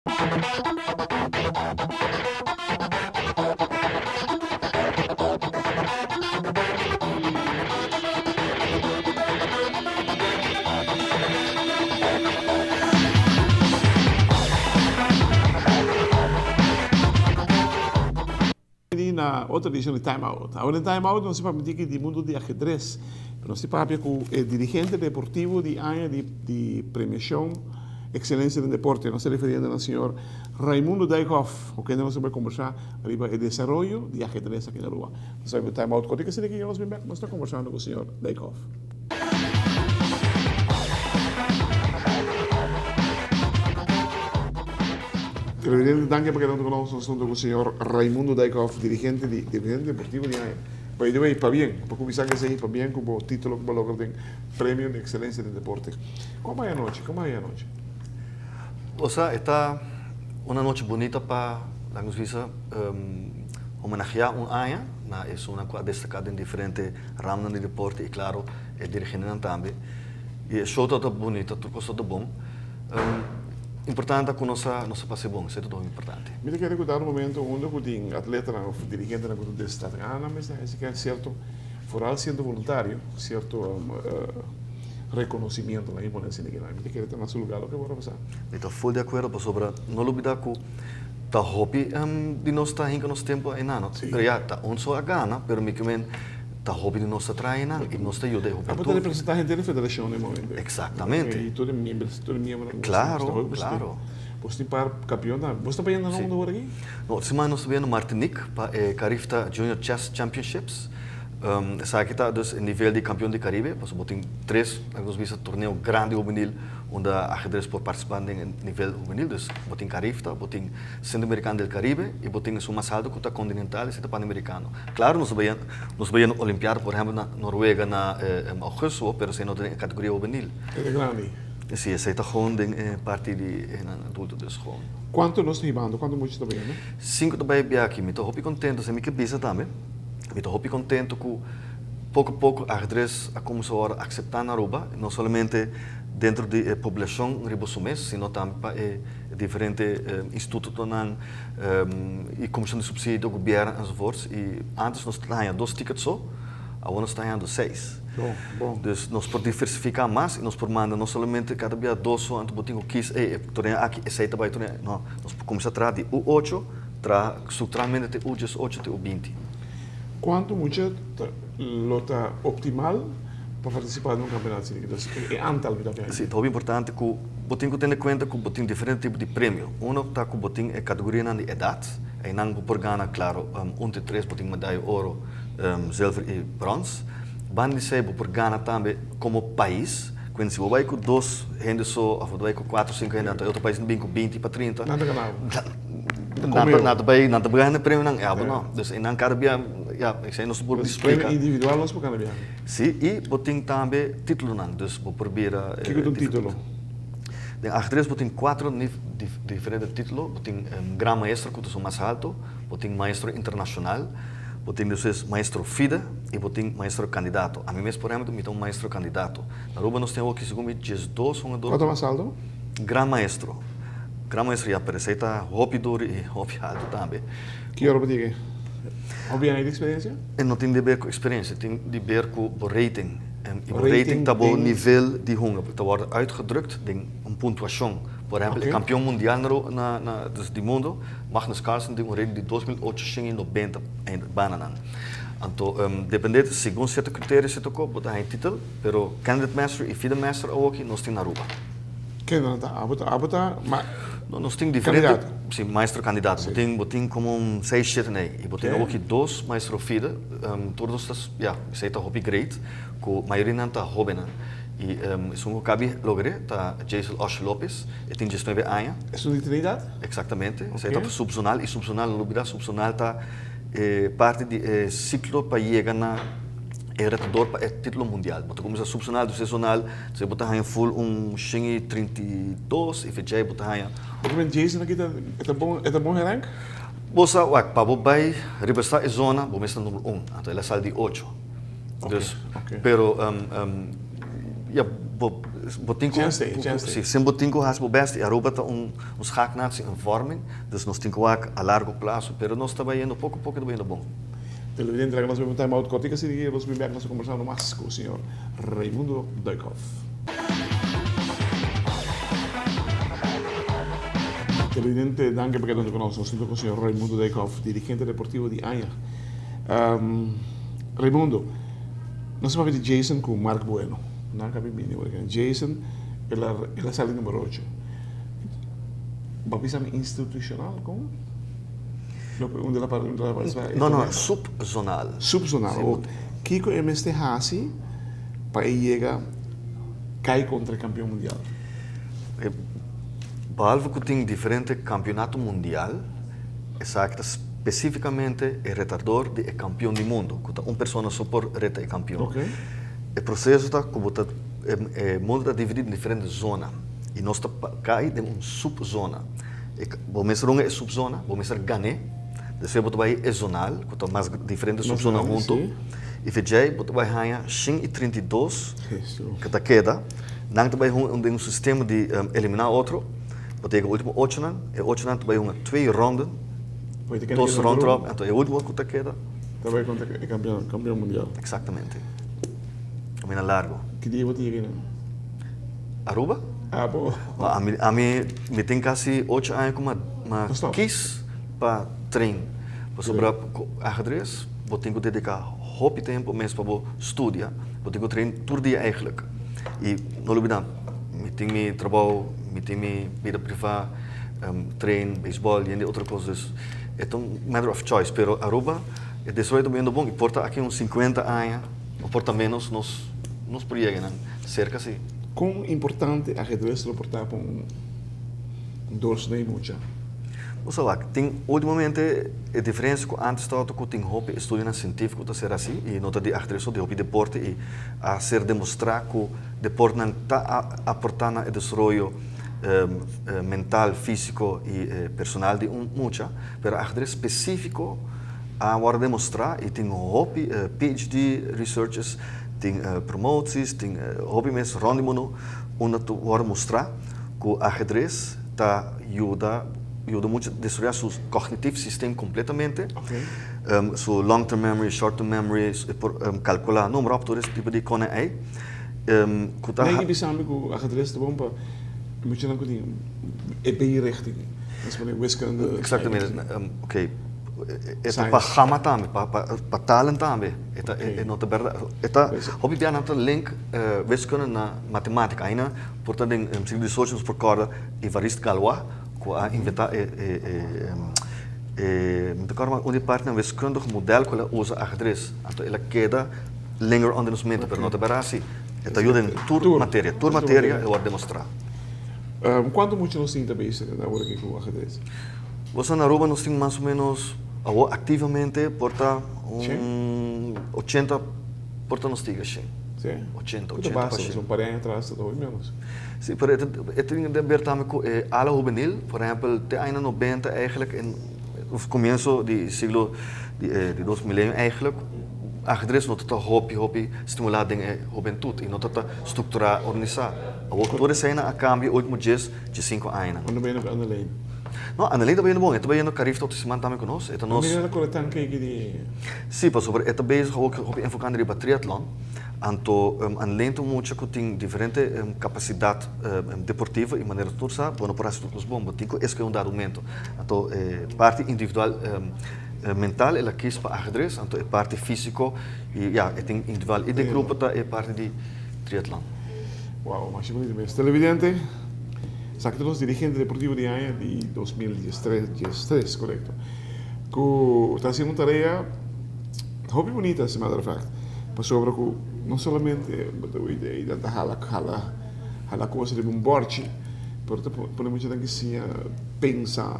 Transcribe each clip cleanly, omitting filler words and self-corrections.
Bini na otro edicion di Time Out. Awor den Time Out nos ta papia di mundo di ajedrez. Pero nos ta papia cu e dirigente deportivo di aña di premiacion Excelencia den deporte. Nos ta referiendo na señor Raimundo Dijkhoff, cu kende nos ta bay combersa riba e desaroyo di ajedrez aki na Aruba. Nos ta bay time out cortico asina ki nos bin bek nos ta combersando cu señor Dijkhoff. Televidente, danki pa keda hunto cu nos. Nos ta hunto cu señor Raimundo Dijkhoff, dirigente di dirigente deportivo di aña. By the way, pabien, pa cuminsa cu esey, pabien cu bo titulo cu bo a logra den Premio di Excelencia den Deporte. Como hay anochi? Como hay anochi? Osa, e ta un anochi bunita pa, laga nos bisa, homenageá un aña na esunnan ku a destaká den diferente ramnan di deporte i klaro e dirigentenan tambe. I e show tabata bunita, tur kos tabata bon. Importante ta ku nos a nos a pas'é bon, esei ta hopi importante. Mi ta kere ku ta un momento unda ku tin atletanan òf dirigentenan ku ta destaká nan mes ta hasi sierto, foral siendo voluntario, sierto reconocimiento nan y pone asina kinan. Mi ta kere ta na su lugar loke por a pasa. Mi ta full di acuerdo pasobra no lubida cu ta hopi di nos ta hinca nos tempo eynan no. Pero ya ta un so a gana pero mi kimen ta hopi di nos ta traha eynan y nos ta yuda e hubentud. Abo ta representa henter e federacion den momento. Exactamente. Y tur e miembros tur e miembronan. Claro claro. Bos tin par campeon tambe. Bos ta bayendo na unda ora aki? No otro siman nos ta bayendo Martinique pa e Carifta Junior Chess Championships. Esaki ta dus e nivel di kampion di Karibe, pasobra bo tin tres, laga nos bisa, torneo grandi hubenil unda ahedres por partisipá den e nivel hubenil. Dus bo tin Carifta, bo tin Centroamericano del Caribe i bo tin esun mas alto ku ta Continental, esei ta Panamericano. Klaro nos ta bai nos ta bai na Olimpiada por ehèmpel na Noruega na augustus, pero esei no ta den e kategoria hubenil. E ta grandi. Si, esei ta gewoon den e parti di hendenan adulto, dus gewoon. Kuantu nos ta hibando? Kuantu mucha ta bayendo? Sinku ta bai biaha. Mi ta hopi kontentu, esei mi ke bisa tambe. Mi ta hopi contento cu poco poco ajedrez a cuminsa worde acepta na Aruba, no solamente dentro di e poblacion riba su mes, sino tambe pa e diferente institutonan y comision di subsidio, gobierno enzovoorts. Y antes nos ta haña dos ticket so, awor nos ta hañando seis. Bon, bon. Dus nos por diversifica mas y nos por manda no solamente cada bia dos so, anto bo tin cu kies, ey, e torneo aki esey ta bay torneo, no, nos por cuminsa traha di U ocho, Traha structuralmente te U diesocho te U binti. Cuanto mucha ta lo ta optimal pa participa den un campeonato asina? Entonces e antal mi ta papia. Si, ta hopi importante cu bo tin cu tene cuenta cu bo tin diferente tipo di premio. Uno ta cu bo tin e categorianan di edad, eynan bo por gana claro un te tres bo tin medaya oro, zilver y brons. Banda di esey bo por gana tambe como pais, cu si bo bay cu dos hende so of bo ta bay cu cuatro cinco hende anto e otro pais ta bin cu binti pa trinta. Nan ta gana. Nan ta bai, nan ta gana premionan, e abo no. Dus einan kada bia, ya, esei nos por splika. Premio individual nos por gana bia. Si, i bo tin tambe titulonan, dus bo por bira. Kiko ta un titulo? Den ajedrez bo tin kuatro diferente titulo, bo tin gran maestro ku ta esun mas haltu, bo tin maestro internashonal, bo tin despues maestro fide i bo tin maestro kandidato. Ami mes por ehempel mi ta un maestro kandidato. Na Aruba nos tin awoki segun mi diesdos hungador. Kua ta mas haltu? Gran maestro. Gran maestro ya, pero esei ta hopi duru i hopi haltu tambe. Ki ora bo tin e? Hopi aña di eksperensia? E no tin di ber ku eksperensia, e tin di ber ku bo rating. I bo rating ta bo nivel di hunga, ta wòrdu uitgedrukt den un puntuashon. Por ehèmpel, e kampion mundial na na dus di mundu, Magnus Carlsen tin un rating di 2890 bananan. Anto depende segun sierto kriterio sierto kos bo ta haña titel, pero Candidate Master i FIDE Master awoki nos tin na Aruba. Kende nan ta? Abo ta, abo ta ma. No, nos tin diferente. Kandidato. Si, maestro kandidato. Bo tin, bo tin komo un seis, shete nei. I bo tin awoki dos maestro FIDE. Tur dos ta, ya, esei ta hopi great, ku mayoria nan ta hobennan. I esun ku kabi logr'é ta Jaisel Osh Lopez. E tin diesnuebe aña. Esun di Trinidad? Eksaktamente. Esei ta subzonal i subzonal, no lubidá, subzonal ta e parti di e siklo pa yega na e retador pa e titulo mundial. Bo ta kuminsá subzonal, despues zonal. Si bo ta haña full un shen i 32 i fechei bo ta haña. Bo ta mira Jason aki ta e ta bon e ta bon gerank? Bo sa wak pa bo bai representá e zona bo mester number un anto el a sali di ocho. Dus pero ya. Bo bo tin ku si sin bo tin ku hasi bo best i Aruba ta un un schaaknatie in vorming dus nos tin ku wak a largo plazo pero nos ta bayendo poko poko ta bayendo bon. Televidente laga nos bay un time out kortiko asina ki nos bin bek nos ta kombersando mas ku señor Raimundo Dijkhoff. Televidente danki pa keda hunto ku nos. Nos hunto ku señor Raimundo Dijkhoff dirigente deportivo di aña. Raimundo. Nos a papia di Jason ku Mark Bueno. Nan ka bin bini ora kinan. Jason el a el a sali numero ocho. Bo a bisa mi institucional kon? Loke unda el a unda el a participá? No no, subzonal. Subzonal. Si. O kiko e mester hasi pa e yega kai kontra e kampion mundial? Behalve ku tin diferente kampionato mundial. Esaki ta spesífikamente e retardor di e kampion di mundu, ku ta un persona so por reta e kampion. E proseso ta ku bo ta e mundu ta dividí den diferente zona i nos ta kai den un supzona. Bo mester hunga e supzona, bo mester gan'é, despues bo ta bai e zonal, ku ta mas diferente supzona huntu, i fedjei bo ta bai haña shen i 32 ku ta keda, nan ta bai hunga den un sistema di eliminá otro. Bo ta yega ultimo ochonan, e ochonan ta bai hunga twee ronden, dos round robin, anto e ultimo ku ta keda. Ta bai kontra e kampeon, kampeon mundial. Exactamente. Kamina largo. Ki dia bo ta yega einan? Aruba? Abo. No, ami, ami, mi tin kasi ocho aña ku m'a kis pa train. Pasobra ku ajedrez bo tin ku dediká hopi tempu mes pa bo studia, bo tin ku train tur dia eigenlijk. I no lubida. Mi tin mi trabou, mi tin mi bida privá, train, beisbòl i hende otro kos. Dus e ta un matter of choice. Pero Aruba e desaroyo ta bayendo bon i por ta aki un sinkuenta aña o por ta ménos nos nos por yega nan serka si. Kon importante ajedrez lo por ta pa un doorsnee mucha? Bo sa wak, tin ultimamente e diferensia ku antes tabata ku tin hopi estudionan sientífiko ta ser hasi i no ta di ajedrez so, di hopi deporte i a ser demostrá ku Deportnan ta aportá na e desaroyo mental, físiko i personal di un mucha, pero ajedrez spesífiko a wòrdu demostrá i tin hopi PhD researchers, tin promoties, tin hopi mes rònt di mundu unda ta wòrdu mostrá ku ajedrez ta yuda yuda mucha desaroyá su cognitief systeem kompletamente, su long term memory, short term memory, e por kalkulá number òf tur e tipo di kòne ei. Ku ta. Negi bisa mi ku ajedrez ta bon pa muchanan ku tin e B-richting. Nos pone wiskunde. Exactamente. Ok. E ta pa gama tambe, pa pa talen tambe. E ta e no ta bèrdat. E ta hopi bia nan ta link wiskunde na matematika. Aina por ta den siglo diesocho nos por kòrda Evariste Galois ku a inventá e e e mi ta kòrda mas un di e partinan wiskundig modèl ku el a usa ajedrez. Anto el a keda. Linger on den nos mente, pero no ta bera asi. E ta yuda den tur materia. Tur materia e wòrdu demostrá. Kuantu mucha nos tin ta bezig awor aki ku ajedrez? Bo sa na Aruba nos tin mas o menos awor aktivamente por ta un ochenta por ta nos tiga shen. Si? Ochenta, Ku ta ochenta pa basta, shen. pasobra un par di aña atras ta hopi menos. Si, pero e tin di ber tambe ku e ala hubenil, por ehèmpel te añanan nobenta eigenlijk en of komienso di siglo di dos milenio eigenlijk, Ajedrez no ta ta hopi hopi stimulá den e hobentut i no ta ta strukturá organisá. Awor tur eseinan a kambia ultimo djes djesinku añanan. Unda bayendo ku Annelene? No, Annelene ta bayendo bon. E ta bayendo Carifta otro siman tambe ku nos. E ta nos. Mi mira el a kore tanke aki di. Sí, pasobra e ta bezig awor ku hopi enfokando riba triatlon. Anto Annelene ta un mucha ku tin diferente kapasidat deportivo i manera tur sa bo no por hasi tur kos bon. Bo tin ku eskohe un dado momento. Anto e parti individual. Mental el a kis pa ajedrez, anto e parti fisico y ya, e tin individual y den grupo ta e parti di triatlon. Wow, masha bunito mes. Televidente, esaki ta nos dirigente deportivo di aña di 2013, diestres, corecto, cu ta haciendo un tarea hopi bunita as a matter of fact, pasobra cu no solamente bo ta oí de nan ta hala hala hala cos riba un borchi, pero ta pone muchanan ki siña. Pensa,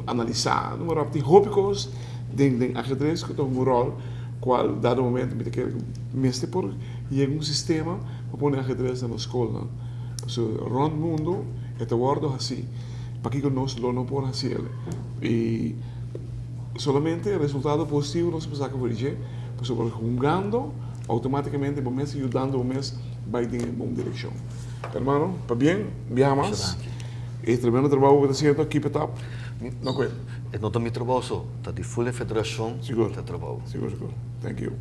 analisá, noem maar op. Tin hopi kos den den ajedrez ku ta hunga un ròl kual dado momento mi ta kere ku mester por yega un sistema pa pone ajedrez na nos skolnan. Pasobra rònt mundu e ta wòrdu hasí, pakiko nos lo no por hasi el? I solamente resultado positivo nos por saka for di dje, pasobra hungando. Automaticamente bo mes yudando bo mes bay den e bon direccion. Hermano, pabien, biaha mas. E tremendo trabou cu bo ta haciendo, keep it up. No quit. E no ta mi trabou so, ta di full e federacion Sigur. Ta trabou. Sigur, sigur. Thank you.